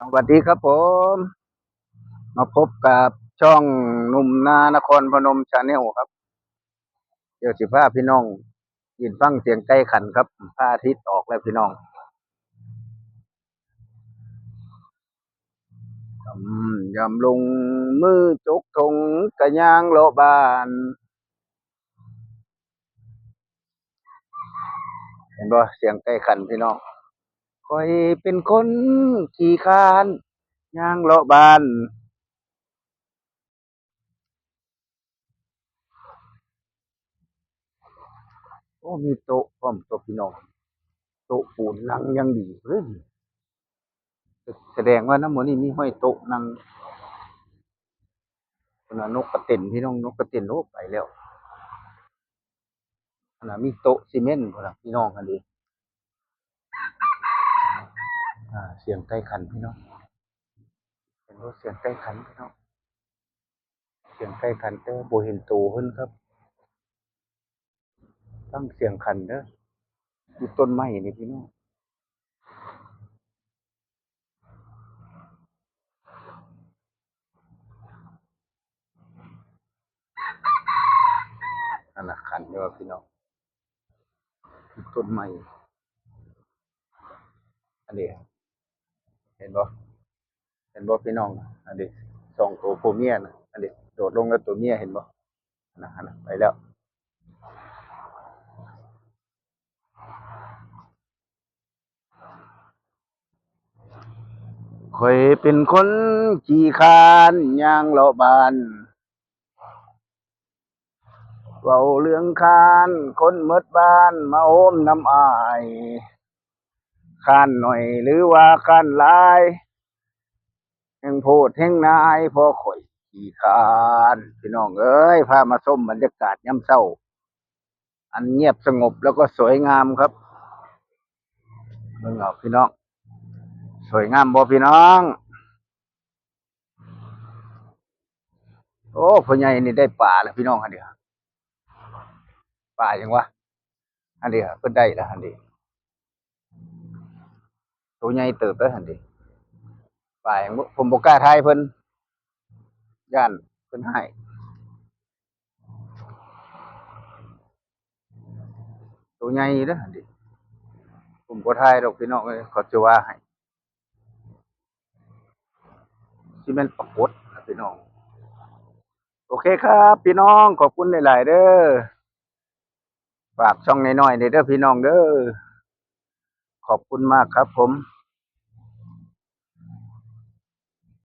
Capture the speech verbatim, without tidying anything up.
สวัสดีครับผม มาพบกับช่องหนุ่มนานครพนม Channel ครับ เดี๋ยวสิพาพี่น้องยินฟังเสียงไก่ขันครับ พระอาทิตย์ออกแล้วพี่น้อง อืม ยามลงมือจกธงกะย่างเลาะบ้าน เห็นบ่ เสียงไก่ขันพี่น้อง ข้อยเป็นคนขี้คร้าน ย่างเลาะบ้าน โอ้ มีโต๊ะพร้อม โต๊ะพี่น้อง โต๊ะปูนนั่งอย่างดีเลย แสดงว่านำมื้อนี้มีห้อยโต๊ะนั่ง พุ่นน่ะนกกระเต็นพี่น้อง นกกระเต็น โอ้ ไปแล้ว อันน่ะมีโต๊ะซีเมนต์พุ่นน่ะพี่น้อง อันนี้ อ่า เสียงไก่ขันพี่น้อง เห็นบ่ เสียงไก่ขันพี่น้อง เสียงไก่ขัน แต่ว่าบ่เห็นโตเพิ่นครับ ฟังเสียงขันเด้อ อยู่ต้นไม้นี่พี่น้อง นั่นน่ะขันเด้อพี่น้อง อยู่ต้นไม้ อันนี้ เห็นบ่ เห็นบ่พี่น้อง อันนี้ สองตัวผัวเมียน่ะ อันนี้ โดดลงแล้วตัวเมีย เห็นบ่ นั่นน่ะ นั่นน่ะ ไปแล้ว ข้อยเป็นคนขี้คร้านย่างเลาะบ้าน เว้าเรื่องคร้าน คนหมดบ้านมาโฮมนำอ้าย คร้านน้อยหรือว่าคร้านหลาย แฮ่งโพดแฮ่งหลาย เพราะข้อยขี้คร้าน พี่น้องเอ้ย พามาชมบรรยากาศยามเช้า อันเงียบสงบแล้วก็สวยงามครับ เบิ่งเอาพี่น้อง สวยงามบ่พี่น้อง โอ้ พ่อใหญ่นี่ได้ปลาแล้วพี่น้อง อันเดียว ปลาหยังวะ อันเดียว เพิ่นได้แล้ว อันเดียว ตัวใหญ่เติบแล้ว อันเดียว ปลาหยังบ่ ผมบ่กล้าถ่ายเพิ่น ย้านเพิ่นให้ ตัวใหญ่เด้อ อันเดียว ผมบ่ถ่ายดอกพี่น้องเอ้ย เขาจะว่าให้ สิแม่นปรากฏนะพี่น้อง โอเคครับ พี่น้อง ขอบคุณหลายๆเด้อ ฝากช่องน้อยๆเด้อพี่น้องเด้อ ขอบคุณมากครับผม